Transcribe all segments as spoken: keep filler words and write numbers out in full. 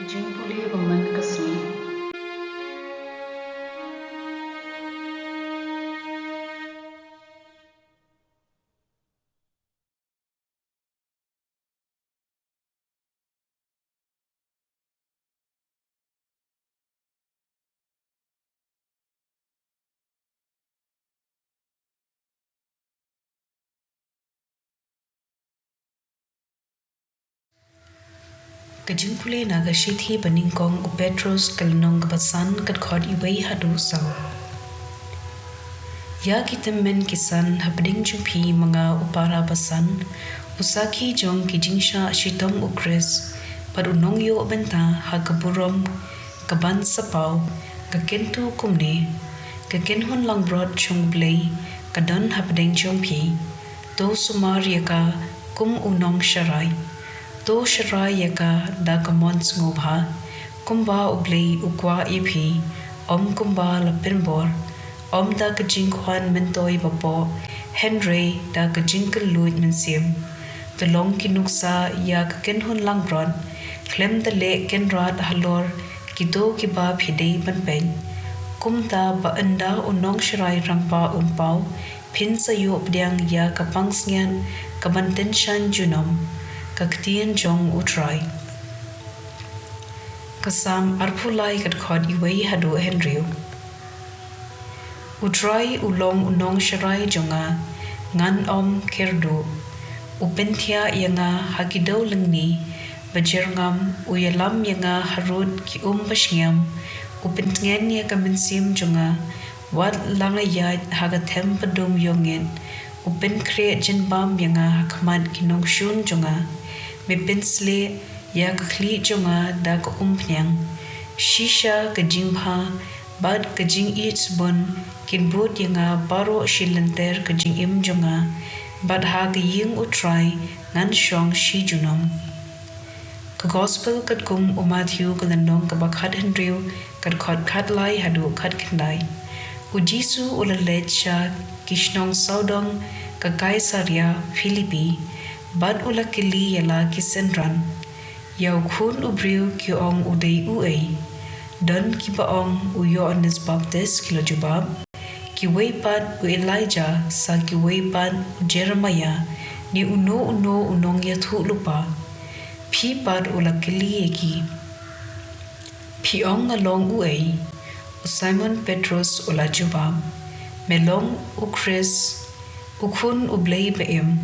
Jingpule ba man ka sngi. Ka jingpule na ka shithi ba nyngkong u Petros, ka lynnong kaba san, ka dkhot iwei haduh saw. Ïa ki tymmen ki san hapdeng jong phi, ma nga u para ba san, u sakhi jong ki jingshah shitom u Khrist, bad u nongïoh bynta ha ka burom kaban sa paw, nga kyntu kumne: ka kynhun langbrot jong U Blei ka don hapdeng jong phi. To sumar ïa ka kum u nongsharai. To sharai ïa ka da ka mon sngewbha, kumba U Blei u kwah ïa phi, ym kumba la pynbor, ym da ka jingkwah myntoi bapoh, hynrei da ka jingkylluid mynsiem. To long ki nuksa ïa ka kynhun langbrot, khlem da leh kynrad halor kito kiba phi dei ban peit. Kumta, ba ynda u nongsharai rangbah un paw, phin sa ïoh pdiang ïa ka pansngiat kaban tyngshaiñ junom. Ka ktien jong U Trai. Ka Salm arphew lai, ka dkhot iwei haduh hynriew. U Trai u long u nongsharai jong nga, ngan ym kyrduh. U pynthiah ïa nga ha ki dewlyngkni bajyrngam, u ïalam ïa nga harud ki um bashngiam. U pyntngen ïa ka mynsiem jong nga, wat la nga ïaid ha ka them badum ïongit. U pynkhreh jynbam ïa nga ha khmat ki nongshun jong nga. Me pynslieh ïa ka khlieh jong nga da ka umphniang. Shisha ka jingbha bad ka jingïeit sbun kin bud ïa nga baroh shi lynter ka jingim jong nga, bad ha ka ïing U Trai ngan shong shi junom. Ka Gospel katkum u Mathaiw, ka lynnong kaba khathynriew, ka dkhot khatlai haduh khatkhyndai. U Jisu u la leit sha ki shnong sawdong ka Kaisaria Philippi, bad u la kylli ïa la ki synran: Ïa u Khun u Briew ki ong u dei uei? Don kiba ong u Ïoannis Baptist, ki la jubab. Kiwei pat u Elijah, sa kiwei pat u Jeremiah, ne uno uno u nongïathuhlypa. Phi pat, u la kylli ïa ki, phi ong nga long uei? U Simon Petros u la jubab: Me long u Khrist, u Khun U Blei ba im.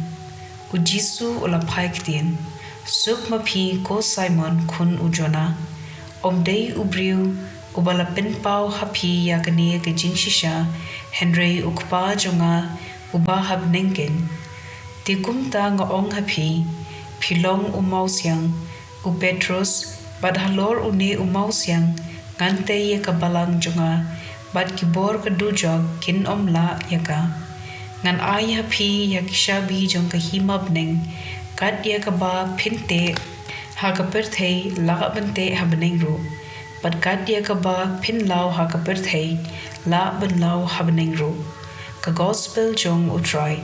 U Jisu u la phai ktien: Suk ma phi, ko Simon khun u Jona. Ym dei u briew uba la pynpaw ha phi ïa kane ka jingshisha, hynrei u Kpa jong nga uba ha bneng keiñ. Te kumta nga ong ha phi, phi long u mawsiang, u Petros, bad halor une u mawsiang ngan tei ïa ka balang jong nga, bad ki bor ka dujok kin ym lah ïa ka. Ngan ai ha phi ïa ki shabi jong ka hima bneng. Kat ïa kaba phin teh ha ka pyrthei, lah ban teh ha bneng ruh, bad kat ïa kaba phin law ha ka pyrthei, lah ban law ha bneng ruh. Ka Gospel jong U Trai.